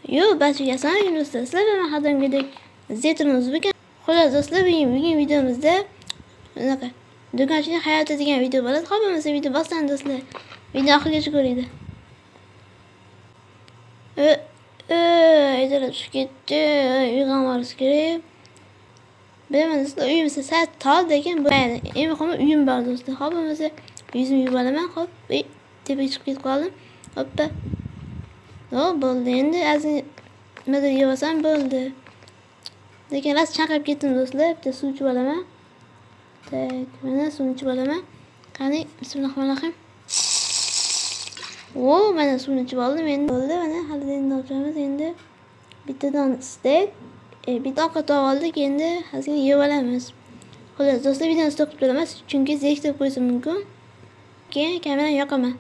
Yo'q, barchaga assalomu alaykum do'stlar. Sizlar bilan har doimgidek Zetron O'zbek. Xullas do'stlar, bugun videomizda bunaqa do'konchining hayoti degan video bo'ladi. Xo'p, bo'lmasa video boshlandi do'stlar. Video oxirigacha ko'ringlar. Aytalar tushib ketdi. Uyg'onmamiz kerak. Bilaman do'stlar, uyim sal tor, lekin mayli. Eng muhimi uyim bor do'stlar. Xo'p, bo'lmasa yuzimni yuvib olaman. Xo'p, tepaga chiqib ketib qoldim. Hoppa. Bo'ldi. Endi ozgina nimadir yeb olsam bo'ldi. Lekin rost chanqab ketdim do'stlar. Bitta suv ichib olaman. Tak, mana suvni ichib olaman. Qani, bismillahirrohmanirrohim. O, mana suvni ichib oldim. Endi bo'ldi. Mana hali ochamiz endi. Bittadan steak, bitta ovqat oldik. Endi ozgina yeb olamiz. Xullas do'stlar, videoni stop qilib turaman, chunki zeriktirib qo'yishim mumkin. Keyin kamerani yoqaman.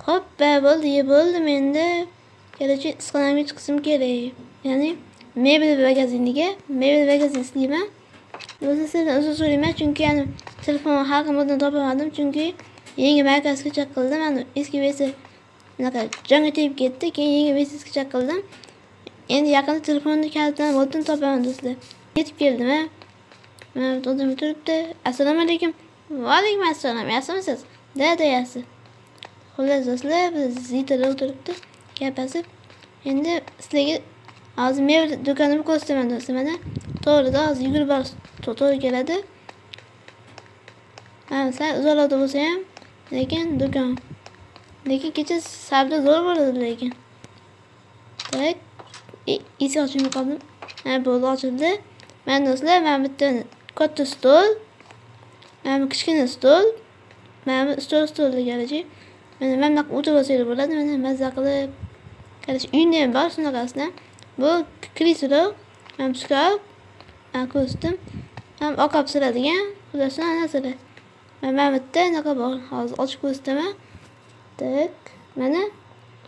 Hoppa, bo'ldi, yeb bo'ldim endi. Kerakchi issiqxonamga chiqishim kerak. Ya'ni mebel magaziniga, mebel magazin istayman. Do'stlar, sizdan uzr so'rayman, chunki yani telefon har xil moddan topolmadim, chunki yangi markazga qildim. Mana eski versiya bunaqa jonga tegib ketdi, keyin yangi versiyasiga qildim. Endi yaqinda telefonni kalitdan moddan topaman do'stlar. Yetib keldim, ha. Mana bu odam turibdi. Assalomu alaykum. Va alaykum assalom. Yaxshimisiz? Da, yaxshi. Xullas do'stlar, biz Zitoda o'tiribdi, gaplasib. Endi sizlarga hozir mebel do'konini ko'rsataman do'stlar. Mana to'g'rida hozir yugurib borish to'g'ri keladi. Mana sal uzoqlarda bo'lsa ham, lekin do'kon. Lekin kecha savdo zo'r bo'ladi lekin. Tak, eshik ochilmay qoldim. Ha, bo'ldi, ochildi. Mana do'stlar, mana bitta katta stol, mana bu kichkina stol, mana bu stol deganchi. Mana bunaqa o'tirib olsanglar bo'ladi, mana mazza qilib. Qarash, uyda ham bor shunaqasidan. Bu kreslo, ham shkaf, ham ko'rsatdim. Ham oqab siladigan, xullas narsalar. Mana bu yerda anaqa bor. Hozir ochib ko'rsataman. Tak, mana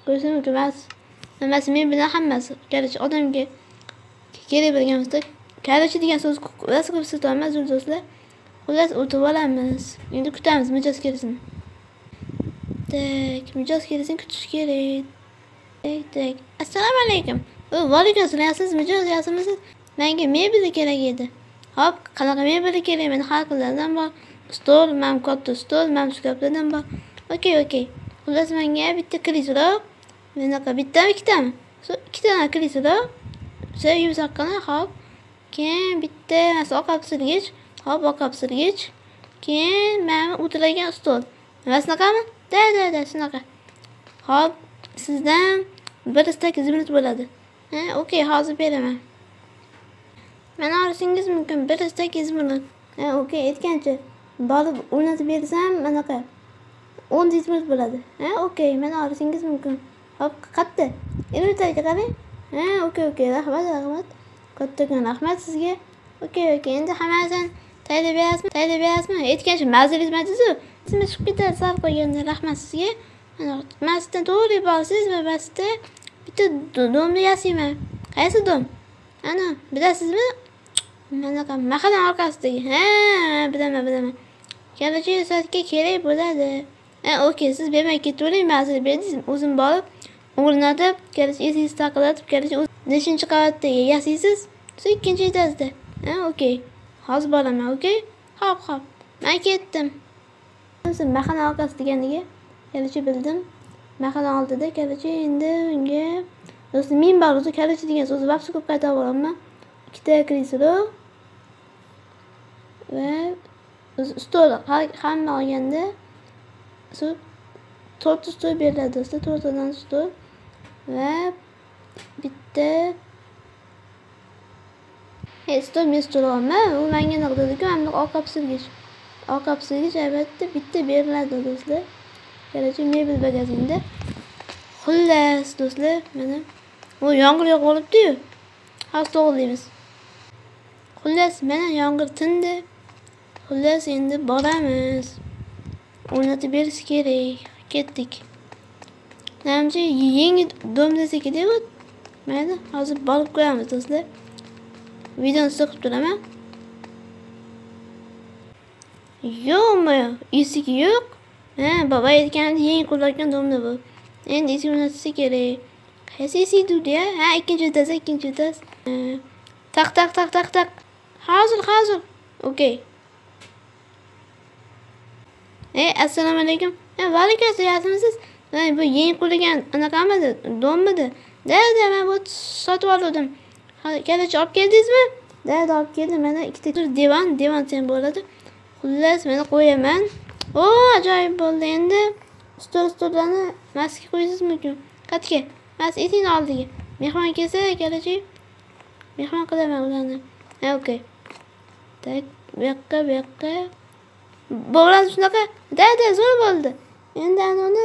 ko'rishim mumkin emas. Hammasi men bilan hammasi. Qarash, odamga kerak bo'lgan bo'lsa, qarash degan so'z rosa ko'p ishlataman do'stlar. Xullas o'tirib olamiz. Endi kutamiz mijoz kelsin. Tak, mijoz kelsin kutish kerak. Tak, tak. Assalomu alaykum. Va alaykum assalom. Yaxshimisiz mijoz, yaxshimisiz? Menga mebel kerak edi. Hop, qanaqa mebel kerak? Meni har xillardan bor. Stol, mana katta stol, mana shkaflardan bor. Okey, okey. Xullas menga bitta kreslo, bunaqa bittami, ikkitami? Ikkita kreslo. Shu yumshoqqina, hop. Keyin bitta mana ovqat pishirgich, hop, ovqat pishirgich. Keyin mana o'tiradigan stol. Nima shunaqami? Da, shunaqa. Hop, sizdan 108 minut bo'ladi. Ha, okey, hozir beraman. Mana olishingiz mumkin 108 minut. Ha, okey, aytgancha borib o'rnatib bersam, anaqa 10 minut bo'ladi. Ha, okey, mana olishingiz mumkin. Hop, qatta. Inventarga qarang. Ha, okey, okey, rahmat, rahmat. Kattakon rahmat sizga. Okey, okey, endi hammasini tayyorlab berasizmi? Tayyorlab berasizmi? Aytgancha mazali etmadingiz-ku. Sizmi chiqib ketadi sal qo'yganda, rahmat sizga. Mana masjiddan to'g'ri borsangiz va masjidda bitta domni yasayman. Qaysi dom? Ana, bilasizmi? Manaqa mahalla orqasidagi. Ha, bilaman, bilaman. Kelajak soatga kerak bo'ladi. Ha, okey, siz bermay ketavering, mazali berdingiz. O'zim borib o'rnatib, kelajak esingizni taqillatib, kelajak nechinchi qavatda yasaysiz? Siz ikkinchi etajda. Ha, okey. Hozir boraman, okey? Hop, hop. Men ketdim. Mahalla orqasi deganiga kelajak bildim. Mahalla oldida kelajak endi unga do'stlar men bor o'zi kelajak degan so'zni vaqti ko'p qaytarib boraman. Ikkita kreslo va stol hamma olganda shu to'rtta stol beriladi do'stlar, to'rttadan stol va bitta stol men stol olman. U menga nima dedi-ku, mana bunaqa ovqat pishirgich. Ovqat pishirgich albatta bitta beriladi do'stlar. Kelajak mebel magazinda. Xullas do'stlar, mana bu yomg'ir yog'ib olibdi-yu. Hozir to'g'rilaymiz. Xullas mana yomg'ir tindi. Xullas endi boramiz. O'rnatib berish kerak. Ketdik. Namchi yangi dom desa kerak bu. Mayli, hozir borib ko'ramiz do'stlar. Videoni stop qilib turaman. Yo'qmi? Eshigi yo'q. Ha, baba aytgandi, yangi qurilgan domla bu. Endi eshik o'rnatsa kerak. Qaysi eshik ya? Ha, ikkinchi etaj, ikkinchi etaj. Tak tak tak tak tak. Hozir, hozir. Okey. Assalomu alaykum. Va alaykum assalom, yaxshimisiz? Bu yangi qurilgan anaqamidi? Dommidi? Da, men bu sotib oldim. Kalacha olib keldingizmi? Da, olib keldim. Mana ikkita divan, divan sen bo'ladi. Xullas, mana qo'yaman. O, ajoyib bo'ldi endi. Stol-stollarni maska qo'ysangiz mumkin. Qatga. Mas eshikni oldiga. Mehmon kelsa, kalacha mehmon qilaman ularni. Ha, okey. Tak, bu yoqqa, bu yoqqa. Bo'ladi shunaqa. Da, zo'r bo'ldi. Endi ana uni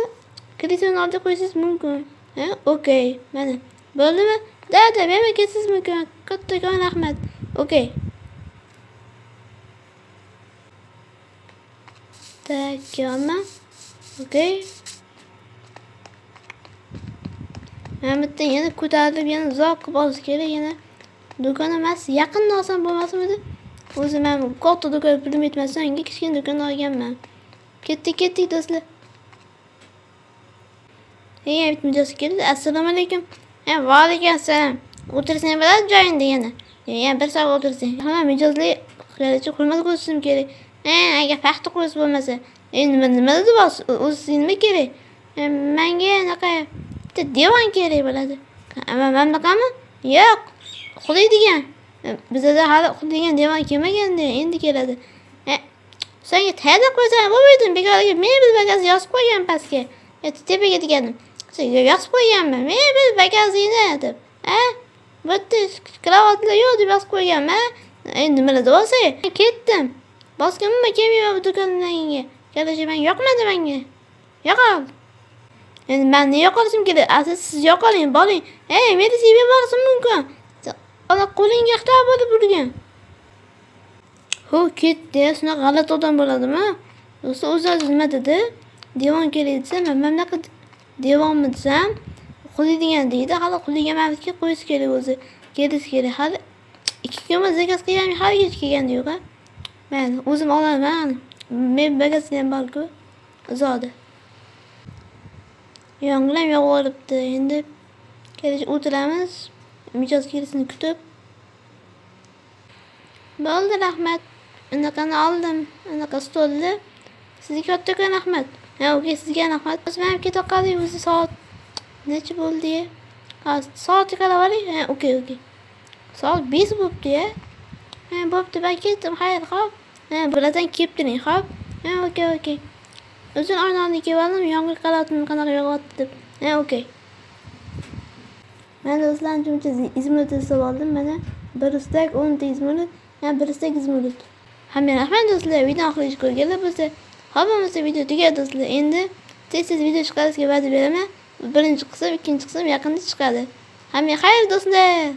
kresloning oldiga qo'ysangiz mumkin. Ha, okey. Mana. Bo'ldimi? Da, mehmon kelsangiz mumkin. Kattakon rahmat. Okey. Tak, kelyapman. Okey. Mana bu yerdan yana ko'tarilib, yana uzoq qilib olish kerak, yana do'kon emas, yaqinda olsam bo'lmasmidi? O'zi men katta do'kon pulim yetmasdan unga kichkina do'kon olganman. Ketdik, ketdik do'stlar. Yana bitta mijoz keldi. Assalomu alaykum. Ha, va alaykum assalom. O'tirsang bo'ladi joyingda yana. Yana bir soat o'tirsang. Ha, mijozlar qiladicha hurmat ko'rsatishim kerak. Ha, agar paxta qo'ysa bo'lmasa, endi nima dedi boss? O'zi nima kerak? Menga anaqa bitta divan kerak bo'ladi. Mana bunaqami? Yo'q. Uxlaydigan. Bizda hali uxlaydigan divan kelmaganda, endi keladi. Senga tayyorlab qo'ysam bo'lmaydi, bekorga mebel bagasi yozib qo'ygan pastga. Tepaga deganim. Senga yozib qo'yganman, mebel bagazini deb. Ha? Bu yerda kravatlar yo'q deb yozib qo'yganman. Endi nimalar deyapsan? Ketdim. Boshqa nima kelmayman bu do'kondan menga. Kalacha men yoqmadi menga. Yo'qol. Endi men ne yo'qolishim kerak? Asli siz yo'qoling, boring. Ey, meni sevib borishim mumkin. Ana qo'lingga xato bo'lib urgan. Ho, ketdi. Shunaqa g'alati odam bo'ladimi? Do'stlar, o'zi nima dedi? Devon kerak desa, men mana bunaqa devonmi desam, uxlaydigan deydi. Hali uxlaydigan mavjudga qo'yish kerak o'zi. Kelish kerak. Hali 2 kun zakaz qilgan, haligacha kelgani yo'q-a. Men o'zim olaman. Men bagasi ham bor-ku. Uzoqda. Yomg'ir ham yog'ib. Endi kelish o'tiramiz. Mijoz kelishini kutib. Bo'ldi, rahmat. Anaqani oldim. Anaqa stolni. Sizga kattakon rahmat. Ha, okey, sizga rahmat. Men ham keta qolay, o'zi soat necha bo'ldi? Hozir soatga qarab oling. Ha, okey, okey. Soat 5 bo'pti-ya. Ha, bo'pti, men ketdim. Xayr, xo'p. Ha, biladan kelib turing, xo'p. Ha, okey, okey. O'zim oynani kelib oldim, yomg'ir qarayaptim, qanaqa yog'yapti deb. Ha, okey. Men do'stlar ancha izmurud hisob oldim. Mana bir ustak 10 ta izmurud, yana bir ustak izmurud. Hamma rahmat do'stlar, video oxirigacha ko'rganlar bo'lsa, xo'p bo'lmasa video tugadi do'stlar. Endi tez-tez video chiqarishga va'da beraman. Birinchi qism, ikkinchi qism yaqinda chiqadi. Hamma xayr do'stlar.